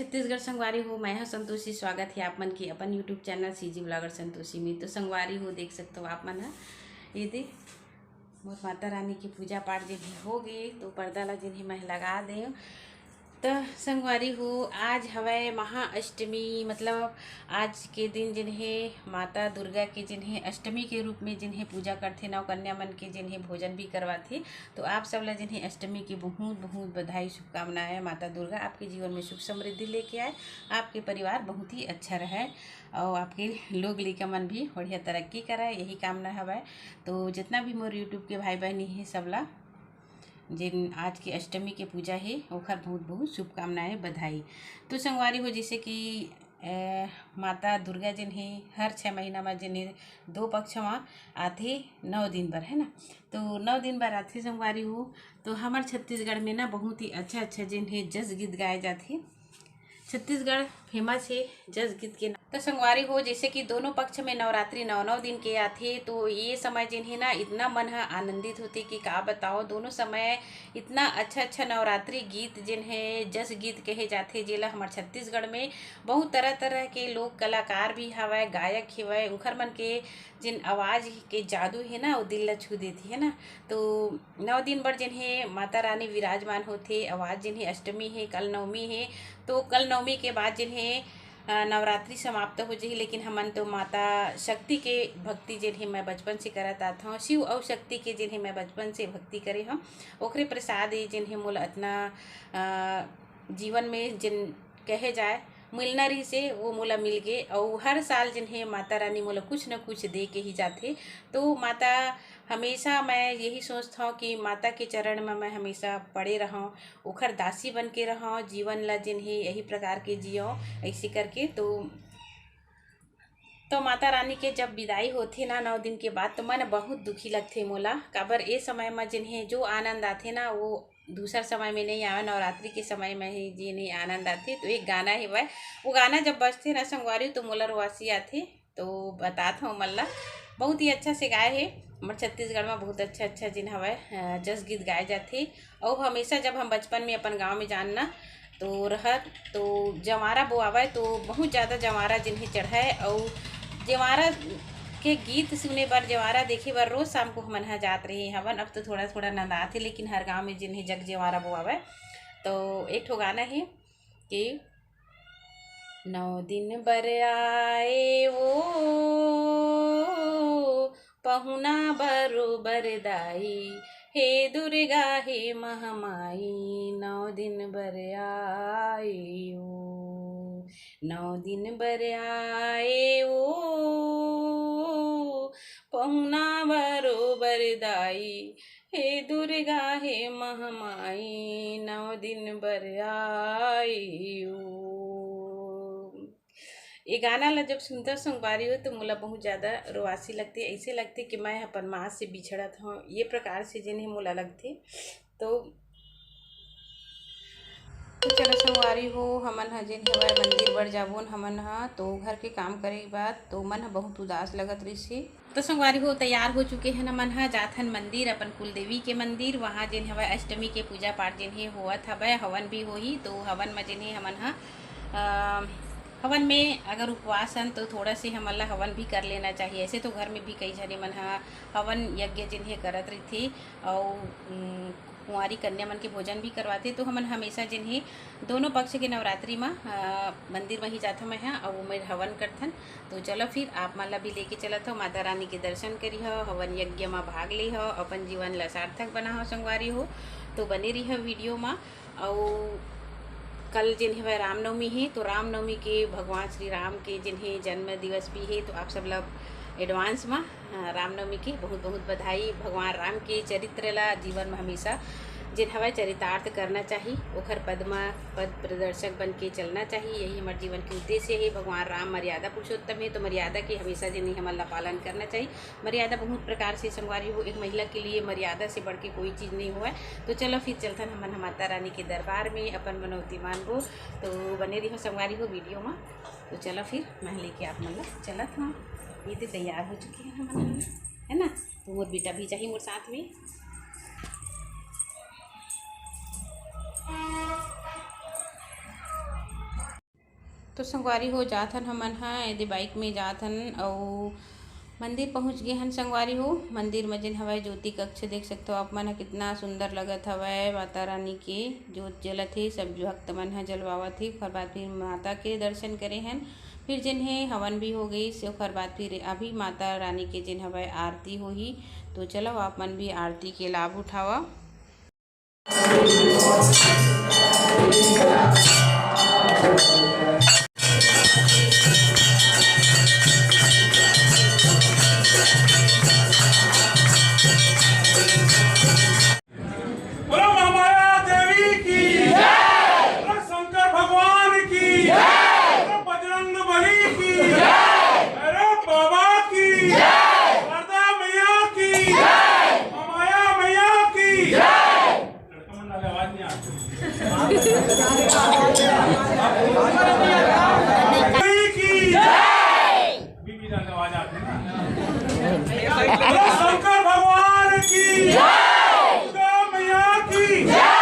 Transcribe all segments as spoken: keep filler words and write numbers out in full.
छत्तीसगढ़ संगवारी हो, मैं ह संतोषी। स्वागत हे आप मन के अपन YouTube channel CG blogger Santoshi में। तो संगवारी हो, देख सकते हो आप मन ह, ये दे मोर माता रानी के पूजा पाठ जेन हे हो गे, तो पर्दा ला जेन हे मैं लगा दे। तो संगवारी हो, आज हवय महाअष्टमी, मतलब आज के दिन जेन हे माता दुर्गा के जेन हे अष्टमी के रूप में जेन हे पूजा करथे, नवकन्या मन के जेन हे भोजन भी करवाथे। तो आप सब ला जेन हे अष्टमी के बहुत बहुत बधाई, शुभकामनाएं। माता दुर्गा आपके जीवन में सुख समृद्धि लेके आए, आपके परिवार बहुत ही अच्छा रहे और आपके लोग लइका मन भी बढ़िया तरक्की करे, यही कामना हवय। तो जितना भी मोर YouTube के भाई बहनी हे, सब ला जेन आज के अष्टमी के पूजा हे, ओखर बहुत बहुत शुभकामनाएं, बधाई। तो संगवारी हो, जैसे कि ए, माता दुर्गा जेन हे हर छः महीना म जेन हे दो पक्ष म आथे, नौ दिन बर, है ना। तो नौ दिन बर आथे संगवारी हो। तो हमर छत्तीसगढ़ में ना बहुत ही अच्छा अच्छा जेन हे जस गीत गाए जाथे। छत्तीसगढ़ फेमस हे जस गीत के नाम। तो संगवारी हो, जैसे कि दोनों पक्ष में नवरात्रि नौ नौ दिन के आथे, तो ये समय जेन हे ना इतना मन ह आनंदित होथे कि का बताओ। दोनों समय इतना अच्छा अच्छा नवरात्रि गीत जेन हे जस गीत कहे जाथे, जेला हमर छत्तीसगढ़ में बहुत तरह तरह के लोक कलाकार भी हवय, गायक हवय, उखर मन के जेन आवाज के जादू हे ना, वो दिल ला छू देथे, है ना। तो नौ दिन बर जेन हे माता रानी विराजमान होथे। आवाज जेन हे अष्टमी हे, कल नवमी हे, तो कल नवमी के बाद जेन हे अ, नवरात्रि समाप्त हो जही, लेकिन हमन तो माता शक्ति के भक्ति जेन हे मैं बचपन से करत आत हौं, शिव अउ शक्ति के जेन हे मैं बचपन से भक्ति करे हौं। ओखरे प्रसाद ये जेन हे मोला अतना अ, जीवन में जेन कहे जाए मिलना रहिसे, वो मोला मिल गे। अउ हर साल जेन हे माता रानी मोला कुछ न कुछ दे के ही जाथे। तो माता, हमेशा मैं यही सोचत हौं कि माता के चरण में मैं हमेशा पड़े रहौं, ओखर दासी बन के रहौं, जीवन ला जेन हे यही प्रकार के जियौं, ऐसे करके। तो तो माता रानी के जब विदाई होथे ना नौ दिन के बाद, तो मन बहुत दुखी लगथे मोला। काबर ए समय म जेन हे जो आनंद आथे ना, वो दूसर समय में नहीं आवे, नवरात्रि के समय में ही जेन हे आनंद आथे। तो एक गाना हेवय, वो गाना जब बजथे ना संगवारी, तो मोला रोवासी आथे। तो बतात हौं मन ला, बहुत ही अच्छा से गाए हे। हमर छत्तीसगढ़ में बहुत अच्छा अच्छा जेन हवय, अ, जस गीत गाए जाथे। अउ हमेशा जब हम बचपन में अपन गाँव में जान ना, तो रहत, तो जंवारा बोआवय, तो बहुत ज़्यादा जंवारा जेन हे चढ़य, अउ जंवारा के गीत सुने बर, जंवारा देखे बर रोज शाम को हमन ह जात रहे हवन। अब तो थोड़ा थोड़ा नंदात हे, लेकिन हर गाँव में जेन हे जग जंवारा बोआवय। तो एक ठो गाना हे कि नौ दिन बर आए वो पहुना बरोबर दाई, हे दुर्गा हे महामाई, नौ दिन बर आए वो, नौ दिन बर आए वो पहुना बरोबर दाई, हे दुर्गा हे महामाई, नौ दिन बर आए वो। ये गाना ला जब सुनता संगवारी हो, तो मोला बहुत ज़्यादा रोवासी लगथे, ऐसे लगथे कि मैं अपन माँ से बिछड़त हौं, ये प्रकार से जेन हे मोला लगथे। तो, तो चलो संगवारी हो, हमन ह जेन हवय मंदिर बर जाबोन हमन ह, तो घर के काम करे के बाद तो मन ह बहुत उदास लगत रहिस हे। तो संगवारी हो, तैयार हो चुके हन हमन ह, जात हन मंदिर, अपन कुलदेवी के मंदिर। वहाँ जेन हवय अष्टमी के पूजा पाठ जेन हे होवत हवय, हवन भी होही। तो हवन म जेन हे हमन ह, अ, हवन में अगर उपवास हन तो थोड़ा से हमन ला हवन भी कर लेना चाहिए। ऐसे तो घर में भी कई झने मन ह हवन यज्ञ जेन हे करत रहिथे, अउ, उम, कुंवारी कन्या मन के भोजन भी करवाथे। तो हमन हमेशा जेन हे दोनों पक्ष के नवरात्रि म, अ, मंदिर म ही जाथन मैं ह, अउ ओमेर हवन करथन। तो चलो फिर आप मन ला भी लेके चलत हव, माता रानी के दर्शन करिहव, हवन यज्ञ म भाग लिहव, अपन जीवन ला सार्थक बनाहव संगवारी हो। तो बने रिहव वीडियो म। अउ कल जेन हवय रामनवमी हे, तो रामनवमी के भगवान श्री राम के जेन हे जन्म दिवस भी हे, तो आप सब ला एडवांस म, अ, रामनवमी के बहुत बहुत बधाई। भगवान राम के चरित्र ला जीवन म हमेशा जेन हवय चरितार्थ करना चाही, ओखर पद म पद प्रदर्शक बन के चलना चाही, यही हमर जीवन के उद्देश्य हे। भगवान राम मर्यादा पुरुषोत्तम हे, तो मर्यादा के हमेशा जेन हे हमन ला पालन करना चाही। मर्यादा बहुत प्रकार से संगवारी हो, एक महिला के लिए मर्यादा से बढ़ के कोई चीज़ नहीं होवय। तो चलो फिर चलथन हमन ह माता रानी के दरबार में अपन मनौती मानबो। तो बने रिहव संगवारी हो वीडियो म। तो चलो फिर मैं लेके आप मन ला चलत हौं, ये दे तैयार हो चुके हैं हमन ह, है ना। तो मोर बेटा भी जाही मोर साथ में। तो संगवारी हो, जात हन हमन ह एदे बाइक में जात हन अउ मंदिर पहुंच गे हन संगवारी हो। मंदिर में जेन हवय ज्योति कक्ष देख सकथो आप मन ह, कितना सुंदर लगत हवय। माता रानी के जोत जलत हे, सब भक्त मन ह जलवावत हे। ओकर बाद फिर माता के दर्शन करे हन, फिर जेन हे हवन भी हो गई से, ओकर बाद फिर अभी माता रानी के जेन हवय आरती होही। तो चलो आप मन भी आरती के लाभ उठावा। बोलो महामाया देवी की जय। बोलो शंकर भगवान की जय। बोलो बजरंग बली की जय। अरे बाबा की जय। शारदा मैया की जय। महामाया मैया की जय। लड़का मन वाले आवाज नहीं आती। की जय। अभी भी ज्यादा आवाज आती है ना। बोलो शंकर भगवान की जय। दुर्गा मैया की जय।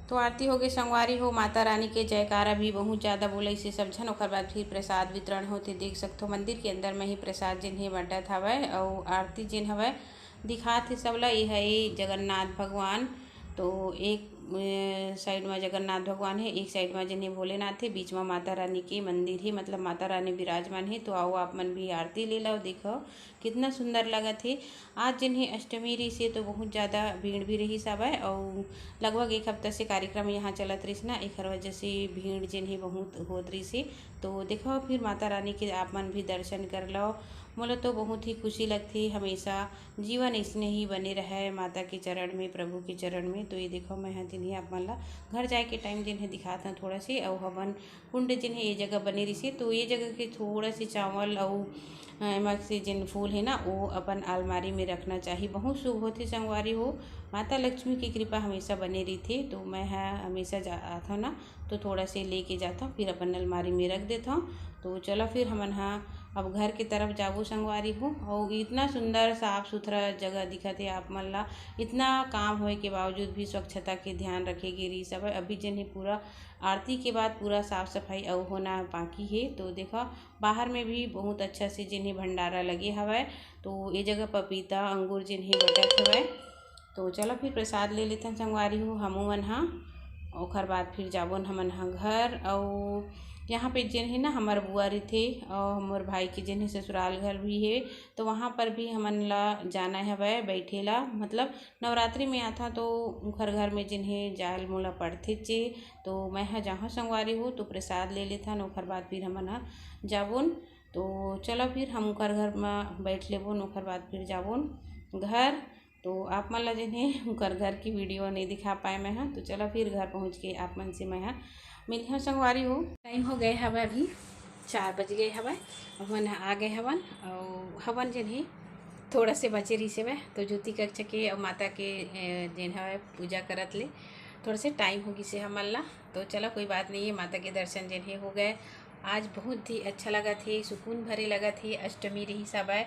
तो आरती हो गई संगवारी हो, माता रानी के जयकारा भी बहुत ज़्यादा बोले से सब झन। ओकर बाद फिर प्रसाद वितरण होते, देख सकथो मंदिर के अंदर में ही प्रसाद जिन हे बंटत हवय अउ आरती जिन हवय दिखात हे सबला। ये है जगन्नाथ भगवान, तो एक साइड में जगन्नाथ भगवान है, एक साइड में जिन हे भोलेनाथ है, बीच में माता रानी के मंदिर है, मतलब माता रानी विराजमान है। तो आओ आप मन भी आरती ले लो, देखो कितना सुंदर लगत हे। आज जिन हे अष्टमी रहिस हे तो बहुत ज़्यादा भीड़ भी रहिस हवय, अउ लगभग एक हफ्ता से कार्यक्रम यहाँ चलत रहिस ना, एखर वजह से भीड़ जिन हे बहुत होत रहिस हे। तो देखो फिर माता रानी के आप मन भी दर्शन कर लो। मोला तो बहुत ही खुशी लगथे, हमेशा जीवन इसने ही बने रहे माता के चरण में, प्रभु के चरण में। तो ये देखो मैं ह जिन हे आप मन ला घर जाए के टाइम जिन हे दिखात हन थोड़ा से, अउ हवन कुंड जिन हे ये जगह बने रहिसे, तो ये जगह के थोड़ा से चावल अउ, अ, एमा से जिन फूल हे ना, वो अपन अलमारी में रखना चाही, बहुत शुभ होथे संगवारी हो। माता लक्ष्मी की कृपा हमेशा बने रहिथे, तो मैं ह हमेशा जा, आथव ना, तो थोड़ा से लेके जाथव, फिर अपन अलमारी में रख देथव। तो चलो फिर हमन ह अब घर के तरफ जाबो संगवारी हो। अउ इतना सुंदर साफ सुथरा जगह दिखत हे आप मन ला, इतना काम होए के बावजूद भी स्वच्छता के ध्यान रखे गे रहिस हवय। अभी जिन हे पूरा आरती के बाद पूरा साफ सफाई अउ होना बाकी हे। तो देखो बाहर में भी बहुत अच्छा से जिन हे भंडारा लगे हवय। तो ये जगह पपीता अंगूर जिन हे बटत हवय। तो चलो फिर प्रसाद ले लेथन संगवारी हो हमू मन ह, ओखर बाद फिर जाबोन हमन ह घर। अउ यहाँ पे जिन हे ना हमर बुआ रहिथे अउ हमर भाई के जिन हे ससुराल घर भी हे, तो वहाँ पर भी हमन ला जाना हवय बैठे ला, मतलब नवरात्रि में आथव तो उखर घर में जिन हे जाए ल मोला पड़थेच हे। तो मैं ह जाहूँ संगवारी हो तो प्रसाद ले लेथन, ओखर बाद फिर हमन ह जाबोन। तो चलो फिर हम उखर घर म बैठ लेबोन, ओखर बाद फिर जाबोन घर। तो आप मन ला जिन हे उखर घर की वीडियो नहीं दिखा पाए मैं ह, तो चलो फिर घर पहुँच के आप मन से मैं ह मिलहूँ संगवारी हो। टाइम हो गए हवय, अभी चार बज गए हवय, हमन ह आ गए हवन। अउ हवन जिन हे थोड़ा से बचे रहिस हवय, तो ज्योति कक्ष के अउ माता के, ए, जेन हवय पूजा करत ले थोड़ा से टाइम हो गिस हे हमन ला। तो चलो कोई बात नहीं है, माता के दर्शन जिन हे हो गए। आज बहुत ही अच्छा लगत हे, सुकून भरे लगत हे, अष्टमी रहिस हवय।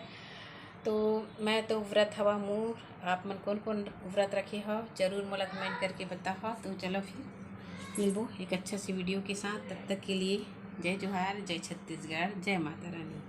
तो मैं तो व्रत हवा मोर, आप मन कौन कौन व्रत रखे हो जरूर मोला कमेंट करके बताओ। तो चलो फिर मिलबो एक अच्छा सी वीडियो के साथ, तब तक के लिए जय जोहार, जय छत्तीसगढ़, जय माता रानी।